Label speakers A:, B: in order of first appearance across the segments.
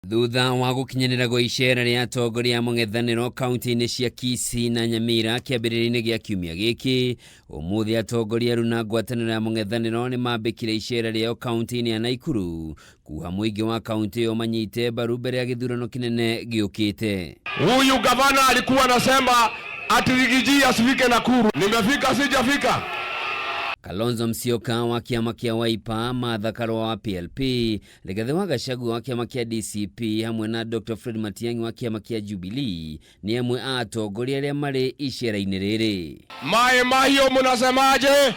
A: Thutha wa gũkinyanĩra gwa icera rĩa atongoria a mũng'ethanĩro kaunti-inĩ cia Kisii na Nyamira kĩambĩrĩria-inĩ gĩa kiumia gĩkĩ, ũmũthĩ atongoria aruna na ngwatanĩro ya mũng'ethanĩro nĩ mambĩkire icera rĩao kaunti-inĩ ya Naikuru kuha mũingĩ wa kaunti ĩyo manyite mbaru mbere ya gĩthurano kĩnene gĩũkĩte.
B: Huyu gavana alikuwa anasema ati Riggy G asifike Nakuru. Nimefika sijafika?
A: Kalonzo Musyoka wa kĩama kĩa Wiper, Martha Karua wa PLP, Rigathĩ wa Gachagua wa kĩama kĩa DCP hamwe na Dr Fred Matiang'i wa kĩama kĩa Jubilee nĩ amwe a atongoria arĩa marĩ icera-inĩ rĩrĩ.
B: Mai Mahiũ munasemaje?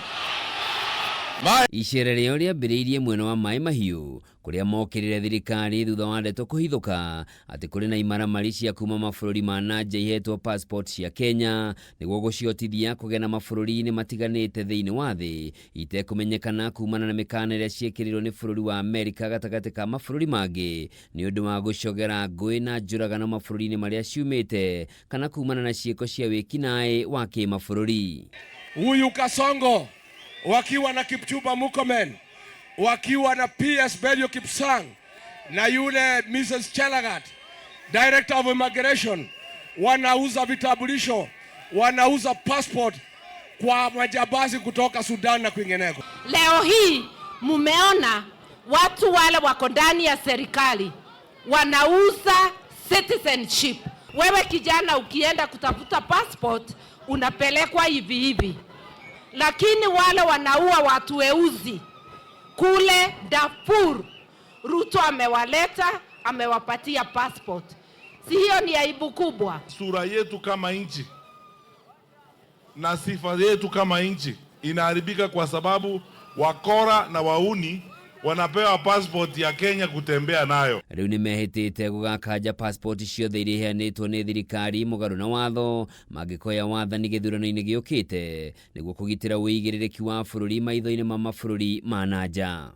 A: Icera rĩao rĩambĩrĩirie mwena wa Maĩ Mahiũ kũrĩa mokĩrĩre thirikari thutha wa ndeto kũhithũka atĩ kũrĩ na imaramari cia kuma mabũrũri ma na nja ihetwo passport cia Kenya nĩguo gũcihotithia kũgena mabũrũri-inĩ matiganĩte thĩinĩ wa thĩ itekũmenyekana kumana na mĩkana ĩrĩa ciĩkĩrĩirwo nĩ bũrũri wa Amerika gatagatĩ ka mabũrũri mangĩ nĩ ũndũ wa gũcogera ngũĩ na njũragano mabũrũri-inĩ marĩa ciumĩte kana kumana na ciĩko cia wĩkinaĩ wa kĩmabũrũri.
B: Huyu Kasongo wakiwa na Kipchumba Murkomen, wakiwa na PS Belio Kipsang na yule Mrs. Chelagat, Director of Immigration, wanauza vitambulisho, wanauza passport kwa majambazi kutoka Sudan na kwingineko.
C: Leo hii mumeona watu wale wako ndani ya serikali wanauza citizenship. Wewe kijana ukienda kutafuta passport unapelekwa hivi hivi, lakini wale wanaua watu weusi kule Darfur, Ruto amewaleta, amewapatia passport. Si hiyo ni aibu kubwa?
D: Sura yetu kama nchi na sifa yetu kama nchi inaharibika kwa sababu wakora na wauni wanapewa passport ya Kenya kutembea nayo.
A: Rĩu nĩ mehĩtĩte gũgakanja passport ciothe iria iheanĩtwo nĩ thirikari mũgarũ na watho mangĩkoya wathani gĩthurano-inĩ gĩũkĩte nĩguo kũgitĩra ũigĩrĩrĩki wa bũrũri maitho-inĩ ma mabũrũri ma na nja.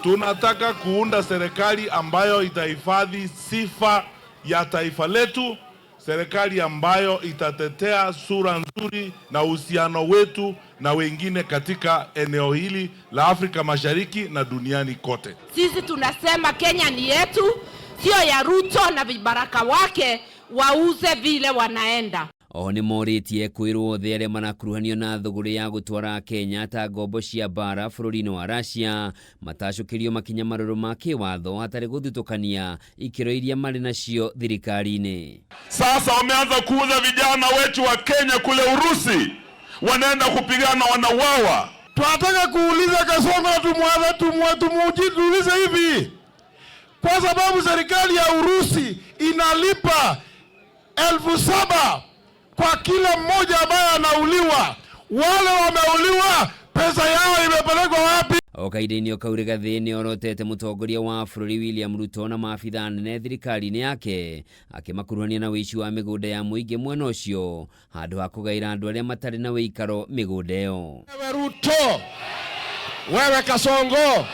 D: Tunataka kuunda serikali ambayo itahifadhi sifa ya taifa letu, serikali ambayo itatetea sura nzuri na uhusiano wetu na wengine katika eneo hili la Afrika Mashariki na duniani kote.
C: Sisi tunasema Kenya ni yetu, sio ya Ruto na vibaraka wake wauze vile wanaenda.
A: Oho nĩ morĩtie kwĩrwo othe arĩa marakuruhanio na thũgũrĩ ya gũtwara Kenya ta ngombo cia mbara bũrũri-inĩ wa Russia matacũkĩrio makinya marũrũ ma kĩwatho hatarĩ gũthutũkania ikĩro iria marĩ nacio thirikari-inĩ.
E: Sasa wameanza kuuza vijana wetu wa Kenya kule Urusi, wanaenda kupigana, wanauawa.
F: Tunataka kuuliza Kasongo tumwaze tumwe tumuulize hivi, kwa sababu serikali ya Urusi inalipa 7,000 kwa kila mmoja ambaye anauliwa. Wale wameuliwa pesa yao imepelekwa wapi?
A: O kahinda-inĩ o kau Rigathĩ nĩ orotete mũtongoria wa bũrũri William Ruto na maabitha anene thirikari-inĩ yake akĩmakuruhania na ũici wa mĩgũnda ya mũingĩ mwena ũcio handũ ha kũgaĩra andũ arĩa matarĩ na wĩikaro mĩgũnda ĩyo.
B: Wewe Ruto, wewe Kasongo,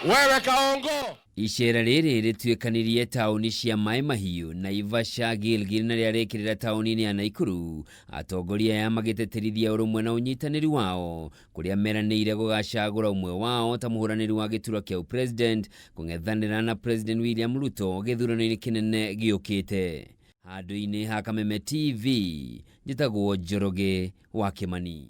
B: wewe Kaongo.
A: Icera rĩrĩ rĩtuĩkanirie taũni cia Maĩ Mahiũ, Naivasha, Gilgil na rĩarĩkĩrĩra taũni-inĩ ya Naikuru, atongoria aya magĩtĩtĩrithia ũrũmwe na ũnyitanĩri wao kũrĩa meranĩire gũgacagũra ũmwe wao ta mũhũranĩri wa gĩturwa kĩa ũpresident kũng'ethanĩra na President William Ruto gĩthurano-inĩ kĩnene gĩũkĩte. Handũ-inĩ ha Kameme TV, njĩtagwo Njoroge wa Kĩmani.